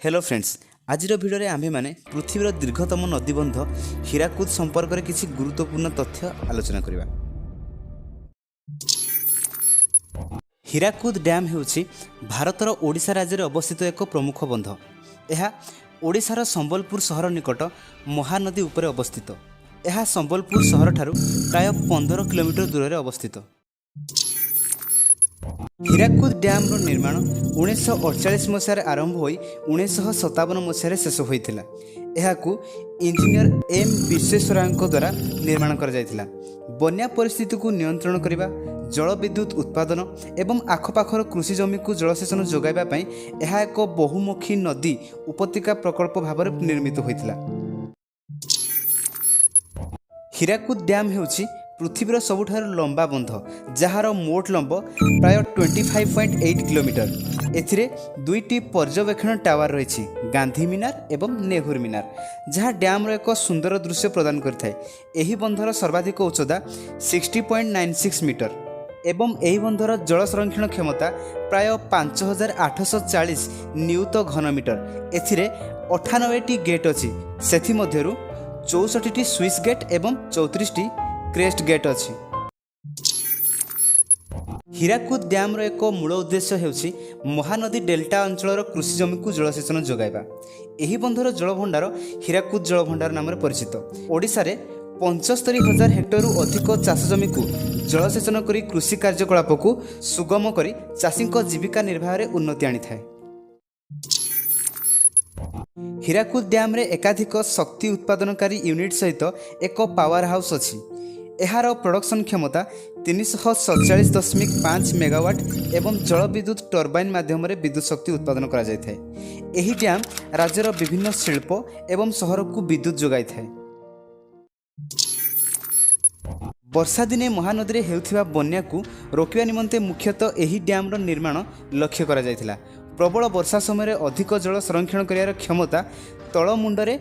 Hello friends, ଆଜିର ଭିଡ଼ିଓରେ ଆମ୍ଭେମାନେ ପୃଥିବୀର ଦୀର୍ଘତମ ନଦୀବନ୍ଧ ହୀରାକୁଦ ସମ୍ପର୍କରେ କିଛି ଗୁରୁତ୍ୱପୂର୍ଣ୍ଣ ତଥ୍ୟ ଆଲୋଚନା କରିବା। ହୀରାକୁଦ ଡ୍ୟାମ୍ ହେଉଛି ଭାରତର ଓଡ଼ିଶା ରାଜ୍ୟରେ ଅବସ୍ଥିତ ଏକ ପ୍ରମୁଖ ବନ୍ଧ। ଏହା ଓଡ଼ିଶାର ସମ୍ବଲପୁର ସହର ନିକଟ ମହାନଦୀ ଉପରେ ଅବସ୍ଥିତ। ଏହା ସମ୍ବଲପୁର ସହରଠାରୁ ପ୍ରାୟ 15 କିଲୋମିଟର ଦୂରରେ ଅବସ୍ଥିତ। ହୀରାକୁଦ ଡ୍ୟାମ୍ର ନିର୍ମାଣ 1948 ମସିହାରେ ଆରମ୍ଭ ହୋଇ 1957 ମସିହାରେ ଶେଷ ହୋଇଥିଲା। ଏହାକୁ ଇଞ୍ଜିନିୟର ଏମ୍ ବିଶ୍ୱେଶ୍ୱରାୟଙ୍କ ଦ୍ୱାରା ନିର୍ମାଣ କରାଯାଇଥିଲା। ବନ୍ୟା ପରିସ୍ଥିତିକୁ ନିୟନ୍ତ୍ରଣ କରିବା, ଜଳବିଦ୍ୟୁତ୍ ଉତ୍ପାଦନ ଏବଂ ଆଖପାଖର କୃଷି ଜମିକୁ ଜଳସେଚନ ଯୋଗାଇବା ପାଇଁ ଏହା ଏକ ବହୁମୁଖୀ ନଦୀ ଉପତ୍ୟକା ପ୍ରକଳ୍ପ ଭାବରେ ନିର୍ମିତ ହୋଇଥିଲା। ହୀରାକୁଦ ଡ୍ୟାମ୍ ହେଉଛି ପୃଥିବୀର ସବୁଠାରୁ ଲମ୍ବା ବନ୍ଧ, ଯାହାର ମୋଟ ଲମ୍ବ ପ୍ରାୟ 25.8 କିଲୋମିଟର। ଏଥିରେ ଦୁଇଟି ପର୍ଯ୍ୟବେକ୍ଷଣ ଟାୱାର ରହିଛି, ଗାନ୍ଧୀ ମିନାର ଏବଂ ନେହେରୁ ମିନାର, ଯାହା ଡ୍ୟାମ୍ର ଏକ ସୁନ୍ଦର ଦୃଶ୍ୟ ପ୍ରଦାନ କରିଥାଏ। ଏହି ବନ୍ଧର ସର୍ବାଧିକ ଉଚ୍ଚତା 60.96 ମିଟର ଏବଂ ଏହି ବନ୍ଧର ଜଳ ସଂରକ୍ଷଣ କ୍ଷମତା ପ୍ରାୟ 5840 ନିୟୁତ ଘନମିଟର। ଏଥିରେ 98ଟି ଗେଟ୍ ଅଛି। ସେଥିମଧ୍ୟରୁ 64ଟି ସ୍ଲୁଇସ୍ ଗେଟ୍ ଏବଂ 34ଟି କ୍ରେଷ୍ଟ ଗେଟ୍ ଅଛି। ହୀରାକୁଦ ଡ୍ୟାମ୍ର ଏକ ମୂଳ ଉଦ୍ଦେଶ୍ୟ ହେଉଛି ମହାନଦୀ ଡେଲ୍ଟା ଅଞ୍ଚଳର କୃଷି ଜମିକୁ ଜଳସେଚନ ଯୋଗାଇବା। ଏହି ବନ୍ଧର ଜଳଭଣ୍ଡାର ହୀରାକୁଦ ଜଳଭଣ୍ଡାର ନାମରେ ପରିଚିତ। ଓଡ଼ିଶାରେ 75,000 ହେକ୍ଟରରୁ ଅଧିକ ଚାଷ ଜମିକୁ ଜଳସେଚନ କରି କୃଷି କାର୍ଯ୍ୟକଳାପକୁ ସୁଗମ କରି ଚାଷୀଙ୍କ ଜୀବିକା ନିର୍ବାହରେ ଉନ୍ନତି ଆଣିଥାଏ। ହୀରାକୁଦ ଡ୍ୟାମ୍ରେ ଏକାଧିକ ଶକ୍ତି ଉତ୍ପାଦନକାରୀ ୟୁନିଟ୍ ସହିତ ଏକ ପାୱାର ହାଉସ୍ ଅଛି। ଏହାର ପ୍ରଡକ୍ସନ୍ କ୍ଷମତା 347.5 ମେଗାୱାଟ୍ ଏବଂ ଜଳବିଦ୍ୟୁତ୍ ଟର୍ବାଇନ୍ ମାଧ୍ୟମରେ ବିଦ୍ୟୁତ୍ ଶକ୍ତି ଉତ୍ପାଦନ କରାଯାଇଥାଏ। ଏହି ଡ୍ୟାମ୍ ରାଜ୍ୟର ବିଭିନ୍ନ ଶିଳ୍ପ ଏବଂ ସହରକୁ ବିଦ୍ୟୁତ୍ ଯୋଗାଇଥାଏ। ବର୍ଷାଦିନେ ମହାନଦୀରେ ହେଉଥିବା ବନ୍ୟାକୁ ରୋକିବା ନିମନ୍ତେ ମୁଖ୍ୟତଃ ଏହି ଡ୍ୟାମ୍ର ନିର୍ମାଣ ଲକ୍ଷ୍ୟ କରାଯାଇଥିଲା। ପ୍ରବଳ ବର୍ଷା ସମୟରେ ଅଧିକ ଜଳ ସଂରକ୍ଷଣ କରିବାର କ୍ଷମତା ତଳମୁଣ୍ଡରେ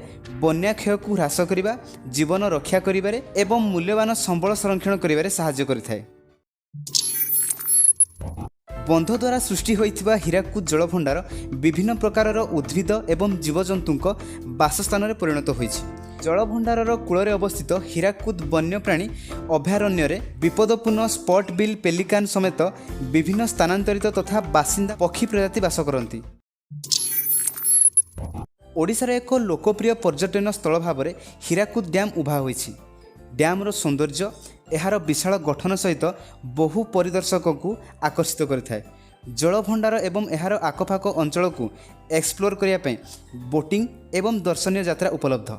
ବନ୍ୟା କ୍ଷୟକୁ ହ୍ରାସ କରିବା, ଜୀବନ ରକ୍ଷା କରିବାରେ ଏବଂ ମୂଲ୍ୟବାନ ସମ୍ବଳ ସଂରକ୍ଷଣ କରିବାରେ ସାହାଯ୍ୟ କରିଥାଏ। ବନ୍ଧ ଦ୍ୱାରା ସୃଷ୍ଟି ହୋଇଥିବା ହୀରାକୁଦ ଜଳଭଣ୍ଡାର ବିଭିନ୍ନ ପ୍ରକାରର ଉଦ୍ଭିଦ ଏବଂ ଜୀବଜନ୍ତୁଙ୍କ ବାସସ୍ଥାନରେ ପରିଣତ ହୋଇଛି। ଜଳଭଣ୍ଡାରର କୂଳରେ ଅବସ୍ଥିତ ହୀରାକୁଦ ବନ୍ୟପ୍ରାଣୀ ଅଭୟାରଣ୍ୟରେ ବିପଦପୂର୍ଣ୍ଣ ସ୍ପଟ୍ ବିଲ୍ ପେଲିକାନ୍ ସମେତ ବିଭିନ୍ନ ସ୍ଥାନାନ୍ତରିତ ତଥା ବାସିନ୍ଦା ପକ୍ଷୀ ପ୍ରଜାତି ବାସ କରନ୍ତି। ଓଡ଼ିଶାର ଏକ ଲୋକପ୍ରିୟ ପର୍ଯ୍ୟଟନ ସ୍ଥଳ ଭାବରେ ହୀରାକୁଦ ଡ୍ୟାମ୍ ଉଭା ହୋଇଛି। ଡ୍ୟାମ୍ର ସୌନ୍ଦର୍ଯ୍ୟ ଏହାର ବିଶାଳ ଗଠନ ସହିତ ବହୁ ପରିଦର୍ଶକଙ୍କୁ ଆକର୍ଷିତ କରିଥାଏ। ଜଳଭଣ୍ଡାର ଏବଂ ଏହାର ଆଖପାଖ ଅଞ୍ଚଳକୁ ଏକ୍ସପ୍ଲୋର କରିବା ପାଇଁ ବୋଟିଂ ଏବଂ ଦର୍ଶନୀୟ ଯାତ୍ରା ଉପଲବ୍ଧ।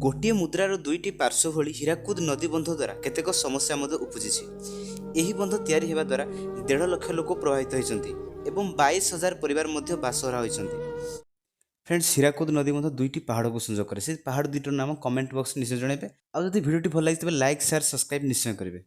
ଗୋଟିଏ ମୁଦ୍ରାର ଦୁଇଟି ପାର୍ଶ୍ୱ ଭଳି ହୀରାକୁଦ ନଦୀ ବନ୍ଧ ଦ୍ୱାରା କେତେକ ସମସ୍ୟା ମଧ୍ୟ ଉପୁଜିଛି। ଏହି ବନ୍ଧ ତିଆରି ହେବା ଦ୍ୱାରା 1.5 ଲକ୍ଷ ଲୋକ ପ୍ରଭାବିତ ହୋଇଛନ୍ତି ଏବଂ 22,000 ପରିବାର ମଧ୍ୟ ବାସହରା ହୋଇଛନ୍ତି। ଫ୍ରେଣ୍ଡସ୍, ହୀରାକୁଦ ନଦୀ ମଧ୍ୟ ଦୁଇଟି ପାହାଡ଼କୁ ସଂଯୋଗ କରେ। ସେ ପାହାଡ଼ ଦୁଇଟିର ନାମ କମେଣ୍ଟ ବକ୍ସ ନିଶ୍ଚୟ ଜଣାଇବେ। ଆଉ ଯଦି ଭିଡ଼ିଓଟି ଭଲ ଲାଗିଛି, ତେବେ ଲାଇକ୍, ସେୟାର, ସବସ୍କ୍ରାଇବ୍ ନିଶ୍ଚୟ କରିବେ।